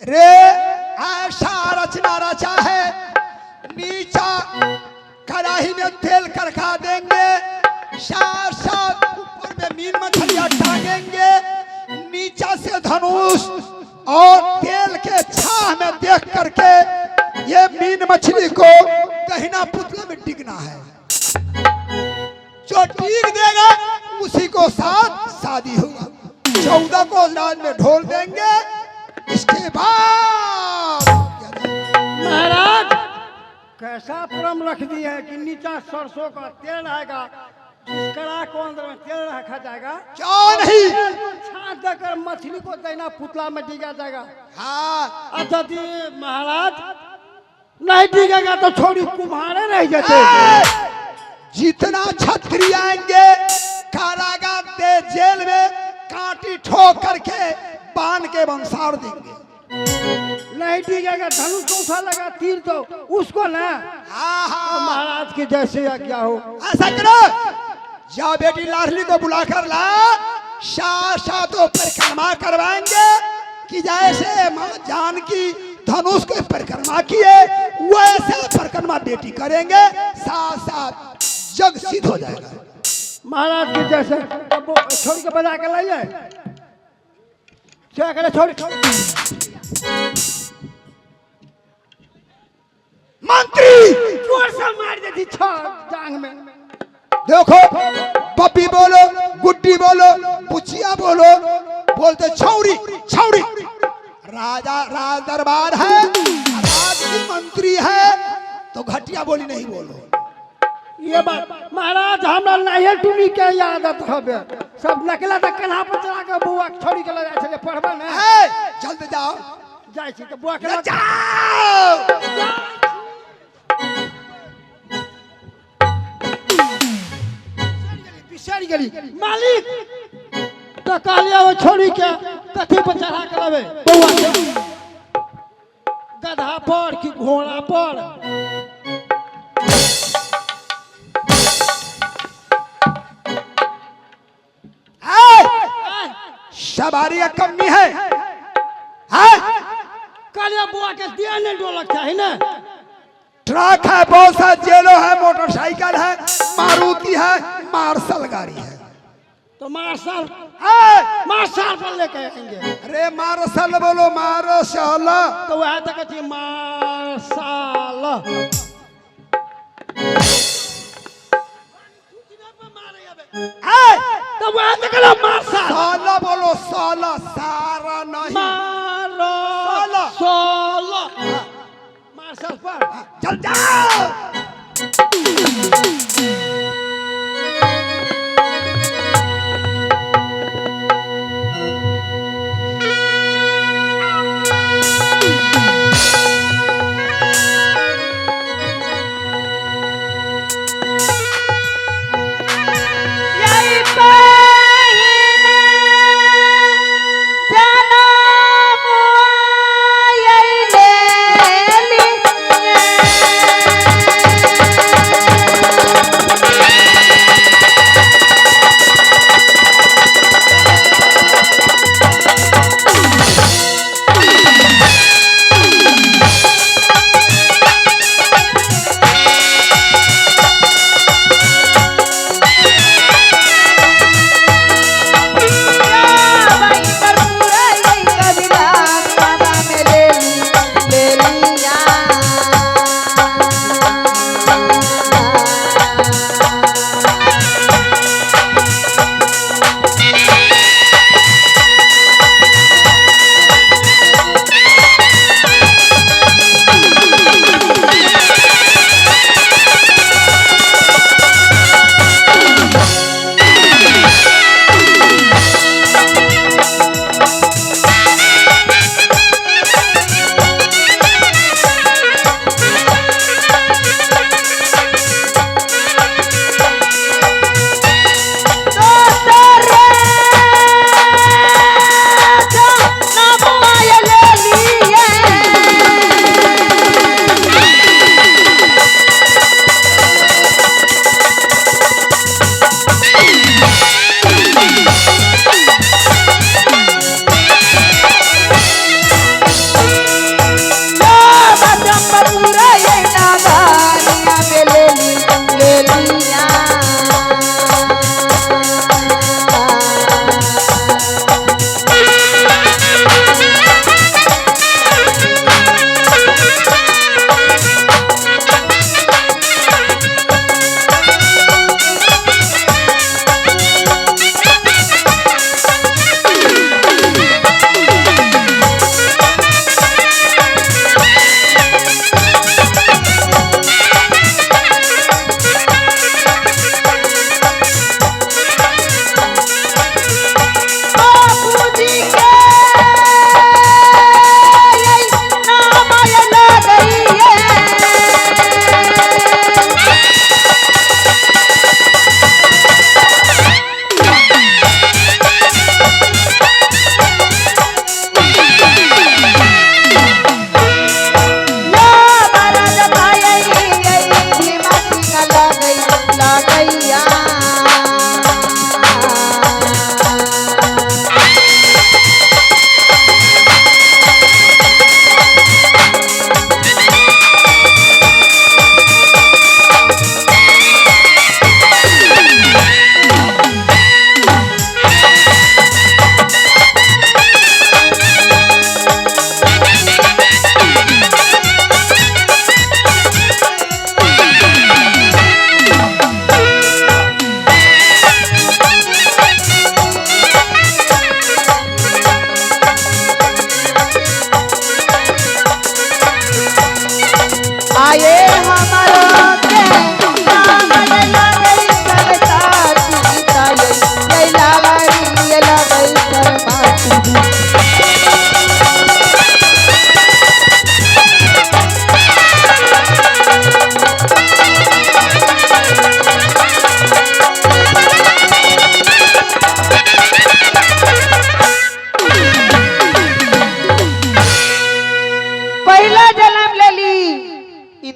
रे ऐसा रचना रचा है, नीचा कढ़ाई में तेल करखा देंगे, साथ साथ ऊपर में मीन मछलियां टांगेंगे, नीचा से धनुष और तेल के छाह में देख करके ये मीन मछली को दहिना पुतला में डिगना है। जो डिग देगा उसी को साथ शादी होगा। 14 को राज में ढोल देंगे। इसके बाद महाराज कैसा भ्रम रख दिए है कि नीचा सरसों का तेल आएगा, जिस कड़ा को अंदर में तेल रखा जाएगा, क्यों नहीं छाछ देकर मछली को दैना पुतला में डिगा जाएगा। हाँ अच्छा जी महाराज, नहीं डिगेगा तो छोड़ी कुम्हारे रह जाते। जितना छत्री आएंगे कारागार दे जेल में कांटी ठोक करके बांध के बंसार देंगे। नहीं डिगेगा धनुष कौसा लगा तीर तो उसको ना। हाँ हाँ महाराज की जैसे आज्ञा हो। ऐसा करो, जा बेटी लाडली को बुलाकर ला, शाह शाह तो परिक्रमा करवाएंगे कि जैसे माँ जानकी धनुष को परिक्रमा किए वैसे परिक्रमा बेटी करेंगे, साथ साथ जग सिद्ध हो जाएगा। महाराज की जैसे अब वो छोड़ के बजा के लाइए, क्या करे छोड़। मंत्री जोर से मार देती जांग में। देखो पप्पी बोलो, गुड्डी बोलो, पुचिया बोलो, बोलते छौरी छौरी। राजा राज दरबार है, राज की मंत्री है, तो घटिया बोली नहीं बोलो। ये बात महाराज हमरा नहीं टुनी के आदत हबे, सब नकला तक कन्हा पर चढ़ा के बउआ के छोड़ी के लगा छले पढ़बा ना। ए, जल्द जाओ। जाइ छी तऽ बउआ के लग जाओ। बिसरि गेली मालिक तऽ कहलियै ओ छोड़ी के कथी पर चढ़ा के लेबै बउआ के, गधा पर कि घोड़ा पर? सवारी का कमी है, है? कहलियै बउआ के दिया नहीं डोलक चाही ने। ट्रक है, बहुत सा जेलो है, मोटरसाइकिल है, मारुति है, मार्शल गाड़ी है। तो मार्शल है? मार्शल पर लेके आएंगे। अरे मार्शल बोलो, मार्शल। तो वह तो कहती मार्शल। तो वह तो कहला मार्शल। साला बोलो, साला, सारा नहीं। मारो साला। साला मार्शल पर चल जाओ। यही पहिने जनम अइले।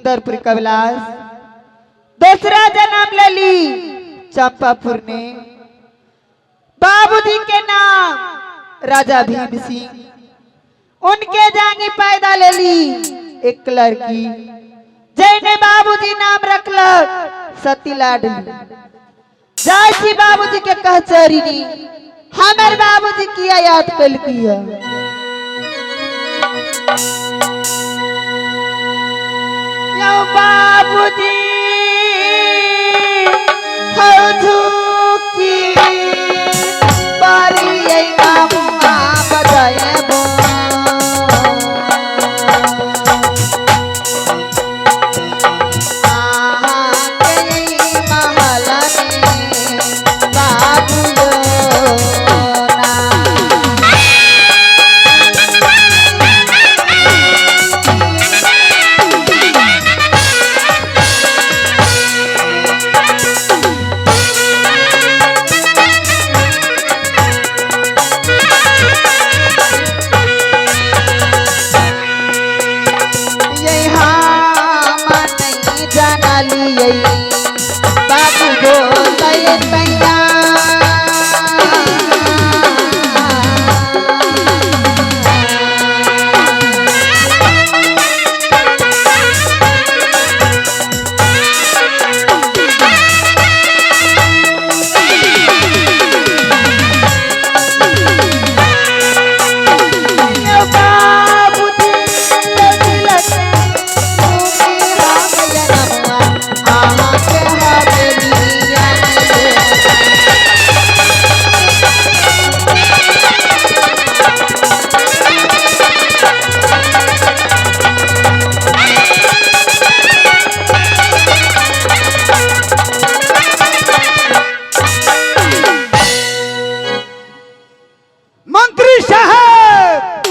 इंदरपुर कविलास। दूसरा जन्म ले ली चंपापुर ने, बाबूजी के नाम राजा भीम सिंह, उनके जांगी पैदा ले ली एक लड़की जैने बाबूजी नाम रखलक सती लाडली। जाय छी बाबूजी के कहचरिनी, हमर बाबूजी किया याद कलकी है। यो बाबूजी हो झुकी बारी नामुआ बजाएबो। मंत्री साहब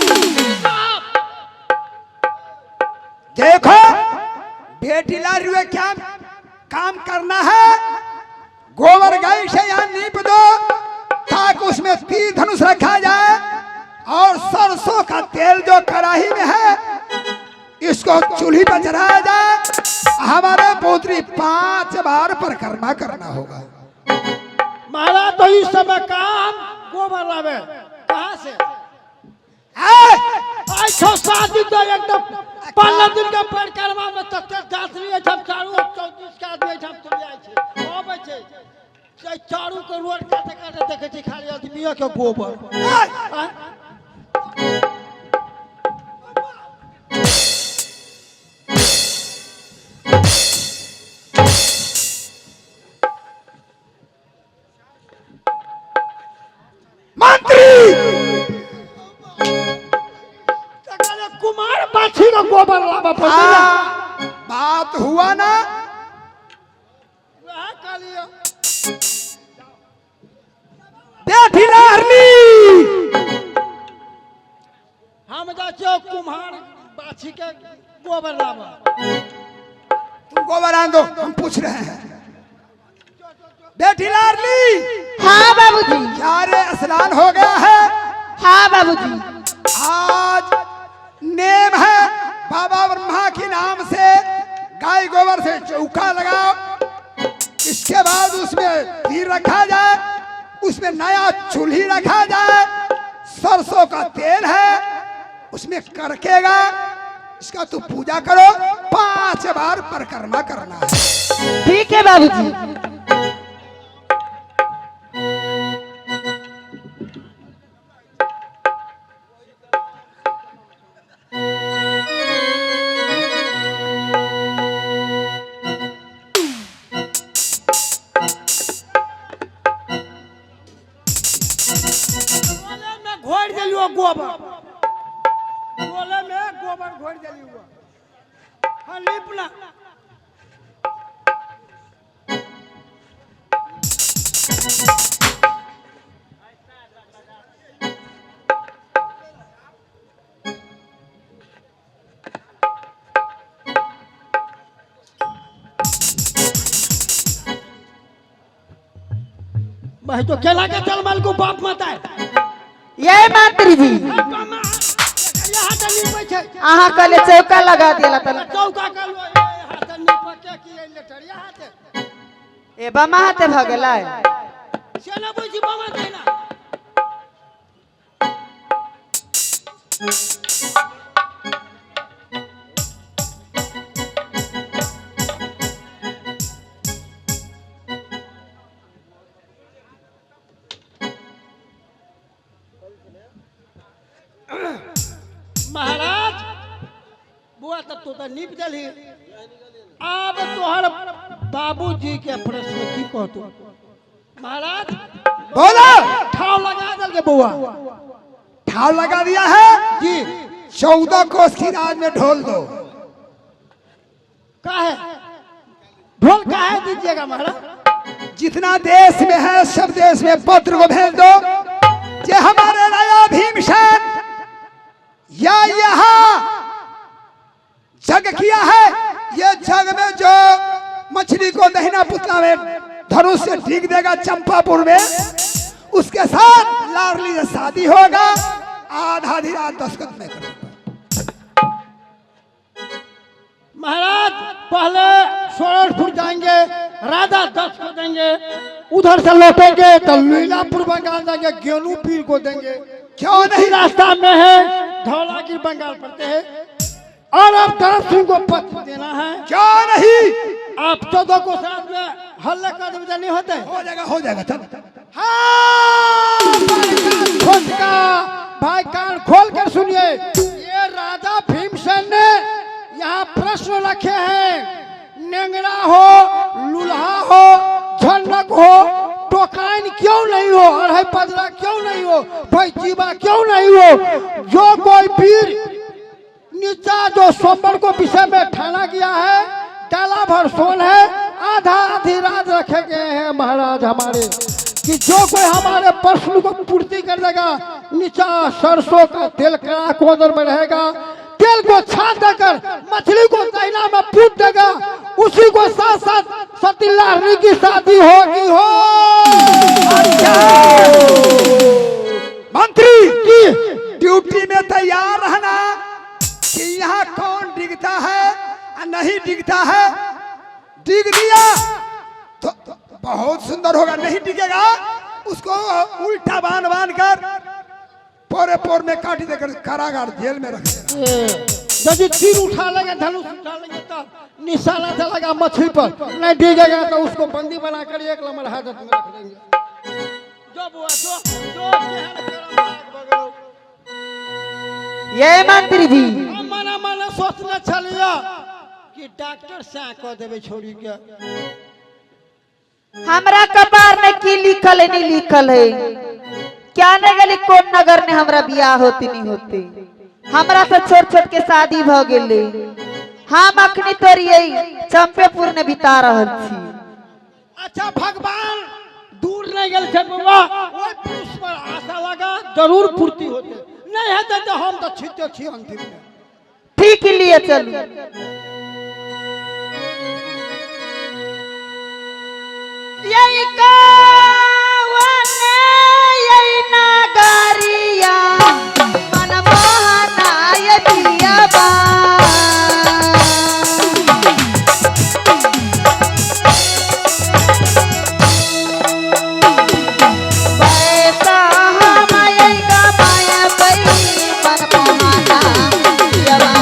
देखो, बेटी ला रुए क्या काम करना है, गोबर गाय से यहाँ नीप दो ताकि उसमें तीर धनुष रखा जाए, और सरसों का तेल जो कढ़ाई में है इसको चूल्ही पर चढ़ाया जाए। हमारे पुत्री 5 बार परिक्रमा करना होगा। महाराज तो इस समय काम गोबर लावे कहाँ से? आज 6-7 दिन तो एकदम 15 दिन के परिक्रमा में तते दासरी एठाम चारू 34 के आदमी एठाम चलि जाइ छै, अबै छै चारू के रोड काटे काटे देखै छी खाली आदमियों के गोबर। मंत्री कुमार बाछी के गोबर लाबऽ पड़तै ना। बात हुआ ना, वएह कहलियौ। बेटी लारली हम जाइ छियौ कुम्हार बाछी के गोबर लाबऽ। तुम गोबर आन दो, हम पूछ रहे हैं। बेटी लारली। हाँ बाबूजी। क्या रे स्नान हो गया है? हाँ बाबूजी। आज नेम है बाबा ब्रह्मा के नाम से गाय गोबर से चौका लगाओ, इसके बाद उसमें तीर रखा जाए, उसमें नया चूल्ही रखा जाए, सरसों का तेल है उसमें करकेगा, इसका तू पूजा करो, 5 बार परिक्रमा करना है। ठीक है बाबूजी। घोर देलियो गोबर, गोले में गोबर घोर देलियो। हाँ लीपना भाई तो केला के चलमल को बाप मत आए। ये मंत्री जी यहाँ अहाँ कहले चौका लगा दिया। चौका कर ए बामा हाथे भऽ गेलै। से ना बुझी बामा दहिना। महाराज बुआ तब तो नीप दलही। अब तोहर बाबूजी के प्रश्न की कहतू महाराज? बोलो। ठाव लगा दल के बुआ। ठाव लगा दिया है जी। 14 कोस की राज में ढोल दो। का है ढोल काहे दीजिएगा महाराज? जितना देश में है सब देश में पत्र को भेज दो जे हमारे राजा भीमसेन या यहाँ जग किया है, ये जग में जो मछली को दहिना पुतला में धनुष से ढीक देगा चंपापुर में, उसके साथ लाडली से शादी होगा। आधा धीरा दस्तखत में करूंगा। महाराज पहले सोरठपुर जाएंगे, राधा दस को देंगे, उधर से लौटेंगे तो लीलापुर बंगाल जाएंगे, गेनू पीर को देंगे। क्यों नहीं? रास्ता में है धौलागिर बंगाल पड़ते हैं। और अब तरफ सिंह को पत्र देना है। क्यों नहीं? आप 14 को साथ में हल्ला कर देते नहीं होते? हो जाएगा, हो जाएगा। चल। हाँ, भाई कान खोल कर सुनिए, ये राजा भीमसेन ने यहाँ प्रश्न रखे हैं। नेंगरा हो, लुल्हा हो, झंडक हो, टोकाइन क्यों नहीं हो, अढ़ाई पजरा क्यों नहीं हो, भाई जीवा क्यों नहीं हो, जो कोई वीर नीचा जो सोमवार को विषय में ठाना गया है, डाला भर सोन है, आधा आधी रात रखे गए हैं महाराज हमारे, कि जो कोई हमारे प्रश्न को पूर्ति कर देगा, नीचा सरसों का तेल कड़ा कोदर में रहेगा, तेल को छान देकर मछली को दहिना में पूत देगा, उसी को साथ साथ सती लाडली की शादी होगी। हो मंत्री ड्यूटी में तैयार रहना कि यहाँ कौन डिगता है और नहीं डिगता है। डिग दिया तो बहुत सुंदर होगा, नहीं डिगेगा उसको उल्टा बांध बांध कर पोरे पोर में काट देकर कारागार जेल में रख देना। यदि तीर उठा लेंगे, धनुष उठा लेंगे तब निशाना चलेगा मछली पर, नहीं डिगेगा तो उसको बंदी बनाकर एक नंबर हाजत में रख देंगे। जो बुआ जो जो जेहन करम भाग बगलो। ये मंत्री जी हम मना मना सोचने छलिया कि डॉक्टर से कह देवे छोड़ी के। हमरा कपार में की लिखल है नहीं लिखल है, क्या नहीं गली कौन नगर ने हमरा बियाह होती नहीं होती, हमरा से छोट छोट के शादी भ गेले, हम अखनी तोरी चंपेपुर ने बिता रहल छी। अच्छा भगवान दूर नहीं गेल छै बउआ, ओहि पुरुष पर आशा लगा जरूर पूर्ति होते, नहीं हेतै तो हम तो छिते छी अंतिम में। ठीक लिए चलू। यही कौने यही नगरिया मनमोहना ये पिया बा। पैसा हम यही कमाया पई मनमोहना पिया बा।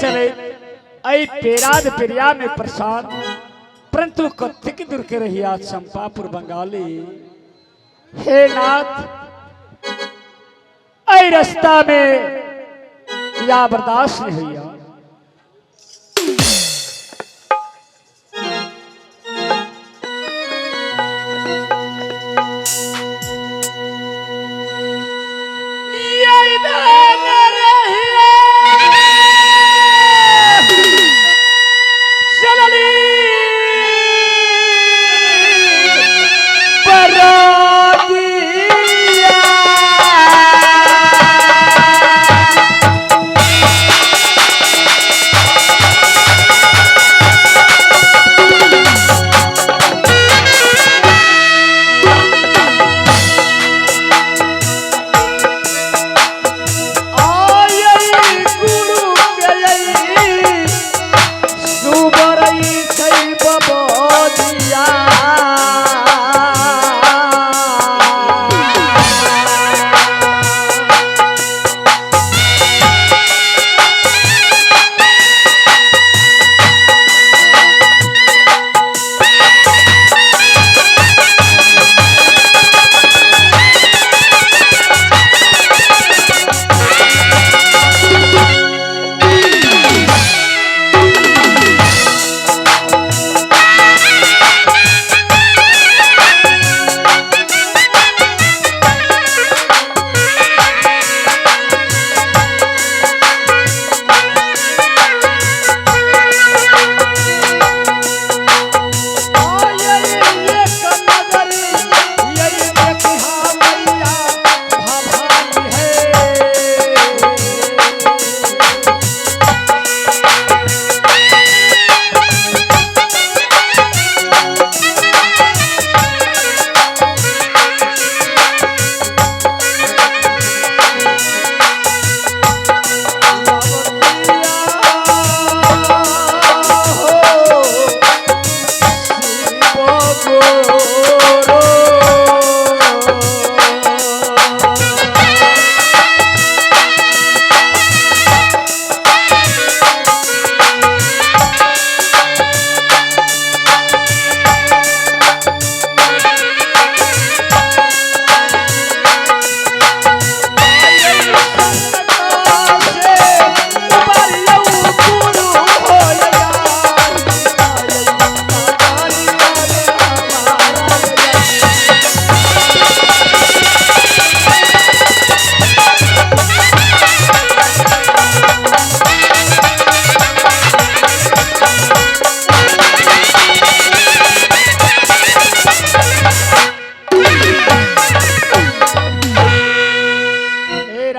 चलैत एहि पेराद पेरिया में प्रसाद, परंतु कतेक दूर के रहिया चंपापुर बंगाली। हे नाथ, एहि रास्ता में या बर्दाश्त नहीं होइया।